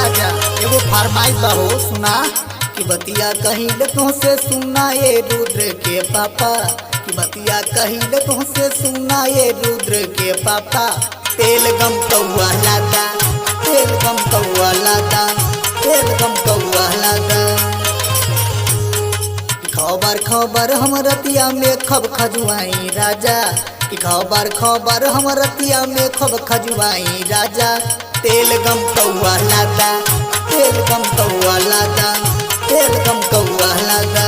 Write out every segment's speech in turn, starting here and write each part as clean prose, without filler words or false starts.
राजा, एगो फरमाइश बा हो, सुना। कि बतिया कहिल तुहसे सुना ये रुद्र के पापा, कि बतिया कहिल तुहसे सुना ये रुद्र के पापा, तेल गम कौआ लादा, तेल गम कौआ लादा, तेल गम कौआ लादा। खबर खबर हम रतिया में खब खजुआई राजा, कि खबर खबर हम रतिया में खब खजुआई राजा, तेल गम कौआ लादा, तेल गम कौआ लादा, तेल गम कौआ लादा।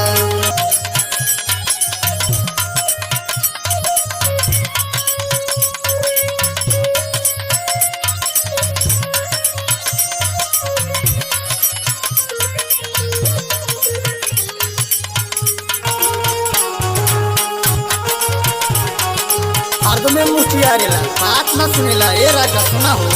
हरदम में मुठियारेला, बात न सुनेला। ए राजा सुना हो,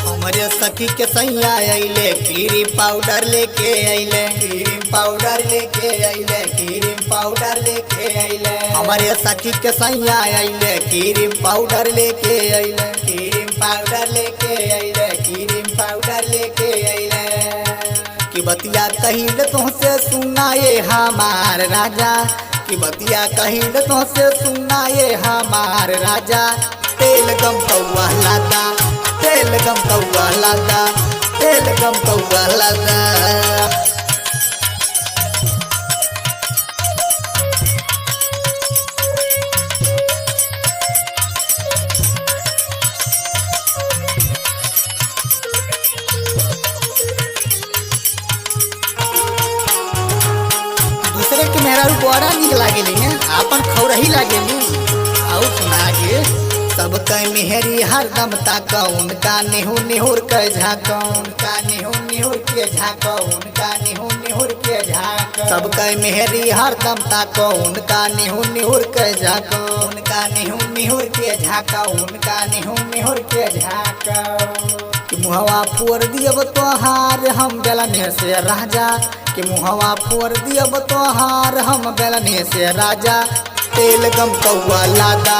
हमरे सखी के सैया अइले, क्रीम पाउडर लेके अइले, क्रीम पाउडर लेके अइले, क्रीम पाउडर लेके अइले। हमरे सखी के सैया अइले, क्रीम पाउडर लेके अइले, क्रीम पाउडर लेके अइले, क्रीम पाउडर लेके अइले। कि बतिया कहिल तुहसे सुना ये हमार राजा, कि बतिया कहिल तुहसे सुना ये हमार राजा, तेल गम कौआ लादा, तेल गम कौआ लादा, तेल गम कौआ लादा। दूसरे के मेहरारू बड़ा निक लागेली हैं, आपन खौरही लागेली। आउ सुना गे, सब के मेहरी हरदम ताक, उनका नेहू नेहुर के झाक, उनका नेहू नेहुर के झाक, उनका नेहू नेहुर के झाक। सब के मेहरी हरदम ताक, उनका नेहू नेहुर के झाक, उनका नेहू नेहुर के झाक, उनका नेहू नेहुर के झाक। कि मुहवा फोड़ दियब तोहार हम बेलने से राजा, कि मुहवा फोड़ दियब तोहार हम बेलने से राजा, तेल गम कौआ लादा,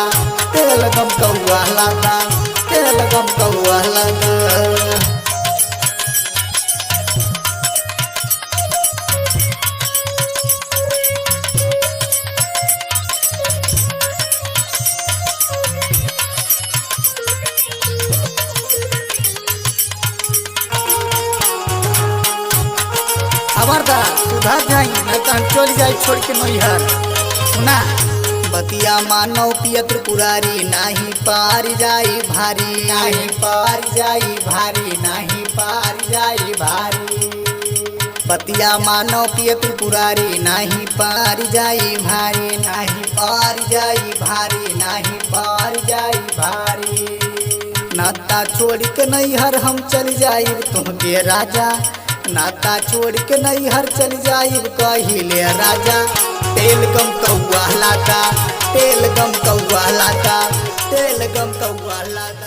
तेल गम कौआ लादा, तेल गम कौआ लादा। खबरदार सुधर जाई, नहीं तो हम चल जाई छोड़ के नैहर। सुना, बतिया मानो पिय त्रिपुरारी, नाही पार जाई भारी, नाही पार जाई भारी, नाही पार जाई भारी। बतिया मानो पिय त्रिपुरारी, नाही पार जाई भारी, नाही पार जाई भारी, नाही पार जाई भारी। नाता छोड़ के नैहर हम चल जाइब तुहके राजा, नाता छोड़ के नैहर चल जाइब कहिले राजा, तेल गम कौआ लादा, तेल गम कौआ लादा, तेल गम कौआ लादा।